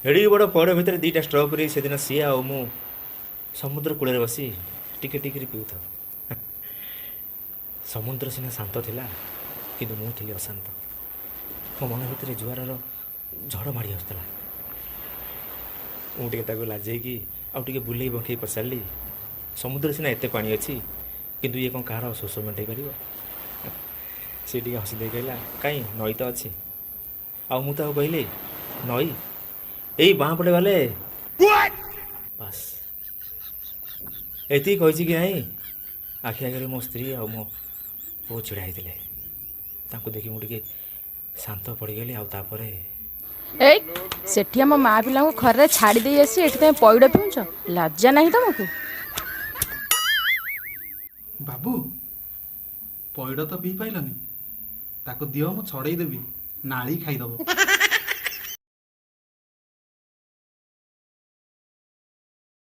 ଏଡ଼ିକି ବଡ଼ ପଇଡ଼ ଭିତରେ 2ଟା ଷ୍ଟ୍ର ପୁରେଇ ସେଦିନ ସିଏ ଆଉ ମୁଁ ସମୁଦ୍ର କୂଳରେ ବସି ଟିକେ ଟିକେ ପିଉଥାଉ। ସମୁଦ୍ର ସିନା ଶାନ୍ତ ଥିଲା, କିନ୍ତୁ ମୁଁ ଥିଲି ଅଶାନ୍ତ। ମୋ ମନ ଭିତରେ ଜୁଆରର ଝଡ଼ ମାଡ଼ି ଆସୁଥିଲା। ମୁଁ ଟିକେ ତାକୁ ଲାଜେଇକି ଆଉ ଟିକେ ବୁଲେଇ ବଙ୍କେଇ ପଚାରିଲି, "ସମୁଦ୍ରରେ ସିନା ଏତେ ପାଣି ଅଛି, କିନ୍ତୁ ଇଏ କ'ଣ କାହାର ଶୋଷ ମେଣ୍ଟେଇ ପାରିବ?" ସେ ଟିକେ ହସି ଦେଇ କହିଲା, "କାଇଁ, ନଈ ତ ଅଛି।" ଆଉ ମୁଁ ତାକୁ କହିଲି, "ନଈ ଏଇ ବାଁ ପଟେ ଗଲେ।" ବାସ୍, ଏତିକି କହିଛି କି ନାହିଁ, ଆଖି ଆଗରେ ମୋ ସ୍ତ୍ରୀ ଆଉ ମୋ ପୁଅ ଛିଡ଼ା ହେଇଥିଲେ। ତାଙ୍କୁ ଦେଖି ମୁଁ ଟିକେ ଶାନ୍ତ ପଡ଼ିଗଲି। ଆଉ ତାପରେ ଏଇ, ସେଠି ଆମ ମା ପିଲାଙ୍କୁ ଖରାରେ ଛାଡ଼ି ଦେଇ ଆସି ଏଠି ତମେ ପଇଡ଼ ପିଉଛ? ଲଜ୍ଜା ନାହିଁ ତମକୁ? ବାବୁ, ପଇଡ଼ ତ ପିଇ ପାଇଲନି, ତାକୁ ଦିଅ, ମୁଁ ଛଡ଼େଇ ଦେବି, ନାଳି ଖାଇଦବ।